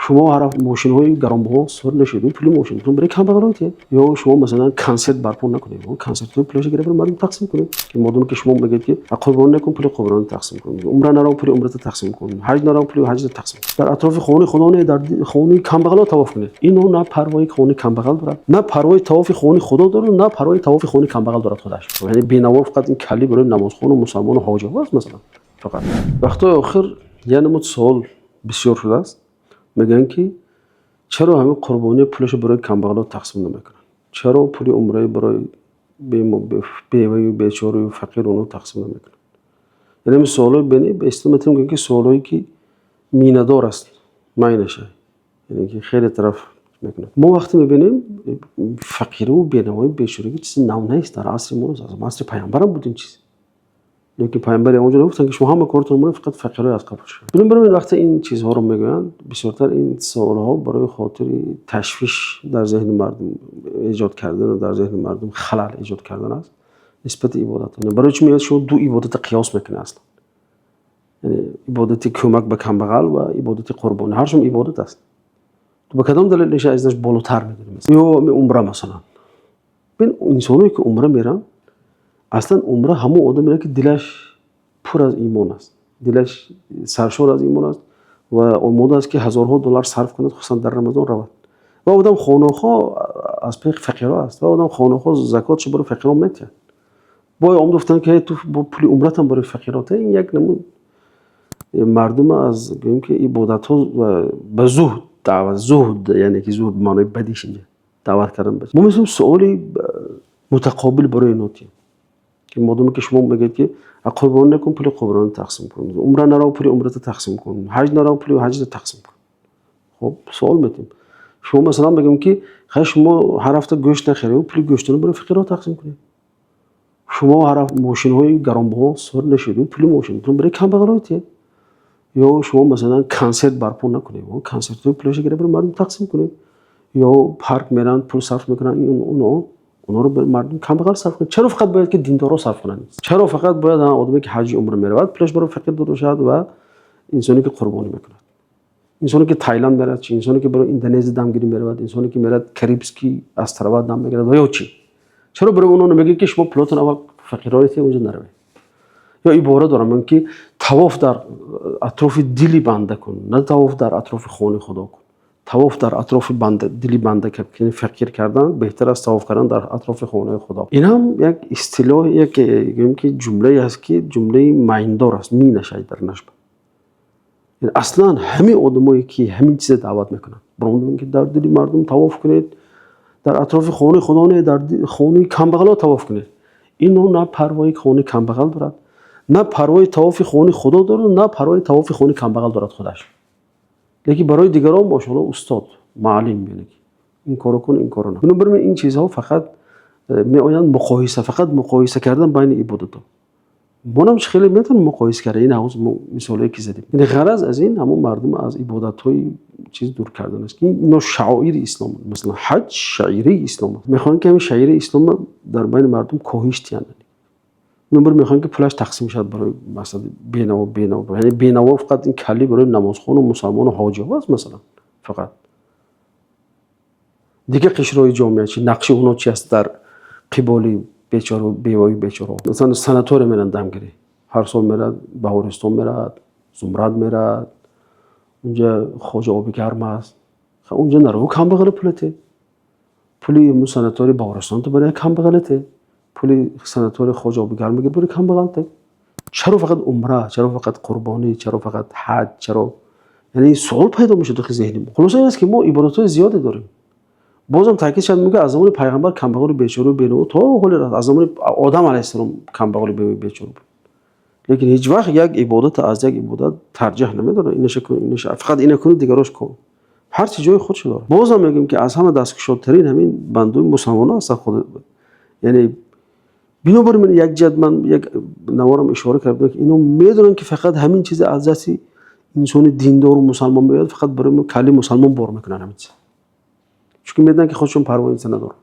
Шумо ҳар ҳафта мошинҳои гаронбаҳо савор нашед, пули мошинтон барои камбағалҳо диҳед. Ё шумо, масалан, консерт барпо накунед, консертҳои пулашо гирифта мардум тақсим кунед. Ки модоме ки шумо мегӯед, ки қурбонӣ накун, пули қурбонӣ тақсим кун, умра нарав, пули умрата тақсим кун, ҳаҷ нарав, пули ҳаҷта тақсим кун, дар атрофи хонаи Худо не, дар хонаи камбағалҳо тавоф кунед. Ино на парвои хонаи камбағал дорад, на парвои тавофи хонаи Худо дорад, на парвои тавофи хонаи камбағал дорад худаш. Яъне бенаво фақат ин калли барои намозхону мусалмону ҳоҷиҳо аст, масалан. Фақат вақтҳои охир як намуд суол бисёр шудааст. Мегӯянд, ки чаро ҳамин қурбонии пулашо барои камбағалҳо тақсим намекунанд, чаро пули умраи барои беваю бечораю фақиру онҳо тақсим намекунанд? Яъне ҳамин суолҳои ба истилоҳ метавонем гӯем, ки суолҳое ки минадор аст, майнаша, яъне ки хеле тараф мекунад. Мо вақте мебинем, фақиру бенавою бечорагӣ чизи нав нест дар асри мо, аз асри пайғамбарам буд ин чиз. Лекин пайғамбар онҷо нагуфтанд, ки шумо ҳама кортон монед, фақат фақирҳои аз қабул шавад. Бинобар ин, вақте ин чизҳоро мегӯянд, бисёртар ин суолҳо барои хотири ташвиш дар зеҳни мардум эҷод кардану дар зеҳни мардум халал эҷод кардан аст нисбати ибодат. Барои чӣ мегӯяд, шумо ду ибодатро қиёс мекунед аслан, яъне ибодати кӯмак ба камбағал ва ибодати қурбонӣ? Ҳаршум ибодат аст. Ту ба кадом далел иша аз болотар медонӣ? Ё умра, масалан. Бин, инсоное ки умра мераванд, аслан умра ҳамон одам меравад, ки дилаш пур аз имон аст, дилаш саршор аз имон аст ва омода аст, ки ҳазорҳо доллар сарф кунад, хусусан дар Рамазон равад. Ва одам хонохо аз пеши фақирҳо аст ва одам хонохо закотшо барои фақирон метиҳад. Бо омад гуфтанд, ки ту бо пули умратам барои фақирот. Ин як намуд мардум аз, гӯем, ки ибодатҳо ба зуҳд даъват, зуҳд, яъне ки зуҳд маънои бадиш инҷа, даъват кардан. Мо мехоҳем суоли мутақобил барои ино тиҳем, ки модоме ки шумо мегӯед, ки қурбонӣ накун, пули қурбонӣ тақсим кун, умра нарав, пули умрата тақсим кун, ҳаҷ нарав, пули ҳаҷта тақсим кун. Хуб, суол метиҳем. Шумо, масалан, мегӯем, ки хай, шумо ҳар ҳафта гӯшт нахаред, пули гӯштона барои фақирҳо тақсим кунед. Шумо ҳар ҳафта мошинҳои гаронбаҳо савор нашед, пули мошинтон барои камбағалҳо диҳед. Ё шумо, масалан, консерт барпо накунед, консертҳои пулашо гирифта барои мардум тақсим кунед. Ё парк мераванд, пул сарф мекунанд, оно онҳоро барои мардум камбағал сарф кунед. Чаро фақат бояд ки диндорҳо сарф кунанд? Чаро фақат бояд одаме ки ҳаҷи умра меравад, пулаш барои фақир дода шавад ва инсоне ки қурбонӣ мекунад, инсоне ки Таиланд меравад чи, инсоне ки барои Индонезия дамгирӣ меравад, инсоне ки меравад Карибский острова дам мегирад ва ё чӣ? Чаро барои онҳо намегӯед, ки шумо пулотон аввал фақирҳо диҳед, онҷо наравед? Ё ибора дорам, мегӯям, ки тавоф дар атрофи дили банда кун, на тавоф дар атрофи хонаи Худо кун. Тавоф дар атрофи банда, дили банда фақир кардан беҳтар аст тавоф кардан дар атрофи хонаи Худо. Ин ҳам як истилоҳ, як, гӯем, ки ҷумлае аст, ки ҷумлаи майндор аст, минашай дар нашба. Аслан ҳамин одамое ки ҳамин чиза даъват мекунанд, баромад, ки дар дили мардум тавоф кунед, дар атрофи хонаи Худо не, дар хонаи камбағалҳо тавоф кунед, ино на парвои хонаи камбағал дорад, на парвои тавофи хонаи Худо дорад, на парвои тавофи хонаи камбағал дорад худаш. Лекин барои дигарон, мошалло, устод, муаллим, яъне ин корро кун, ин корро накун. Бинобар ин, ин чизҳо фақат меоянд муқоиса, фақат муқоиса кардан байни ибодатҳо. Монам хеле метавонем муқоиса карда. Ин ҳавз мисолое ки задем, яъне ғараз аз ин ҳамон мардум аз ибодатҳои чиз дур кардан аст, ки ино шаоири ислом, масалан, ҳаҷ шаираи ислом аст. Мехоҳанд, ки ҳамин шаираи исломро дар байни мардум коҳиш диҳанд. Бинобар мехоҳанд, ки пулаш тақсим шавад барои масалан бенаво, бенаво, яъне бенаво фақат ин калли барои намозхону мусалмону ҳоҷиҳо аст, масалан. Фақат дигар қишрҳои ҷомеа чи, нақши онҳо чи аст дар қиболи бечору бевою бечораҳо? Масалан, санатория мераванд дамгирӣ, ҳар сол меравад, Баҳористон меравад, Зумрад меравад, унҷа Хоҷа оби гарм аст, унҷа нараву, камбағала пулате, пули санатории Баҳористон ту барои камбағалате, пули санатории Хоҷа оби гарм бигир, барои камбағалате. Чаро фақат умра, чаро фақат қурбонӣ, чаро фақат ҳаҷ, чаро? Яъне суол пайдо мешуд дохили зеҳни мо. Хулоса, ин аст, ки мо ибодатҳои зиёде дорем. Бозам таъкид шавад, мегӯяд, аз замони пайғамбар камбағалу бечору бенаво то ҳоли, аз замони Одам алайҳиссалом камбағалу бевою бечора буд. Лекин ҳеҷ вақт як ибодата аз як ибодат тарҷиҳ намедорад. Инаша кун, инаша, фақат ина куну, дигарош кун. Ҳар чи ҷои худшо дорад. Бозам мегӯем, ки аз ҳама дасткушодтарин ҳамин бандуи мусалмонон ҳастанд худ. Яъне бинобар ин, як ҷиҳат ман як наворам ишора кардам, ки ино медонанд, ки фақат ҳамин чизе аз дасти инсони диндору мусалмон меояд, фақат барои калли мусалмон бор мекунанд ҳамин чиз, чунки медонанд, ки худшон парвои инса надоранд.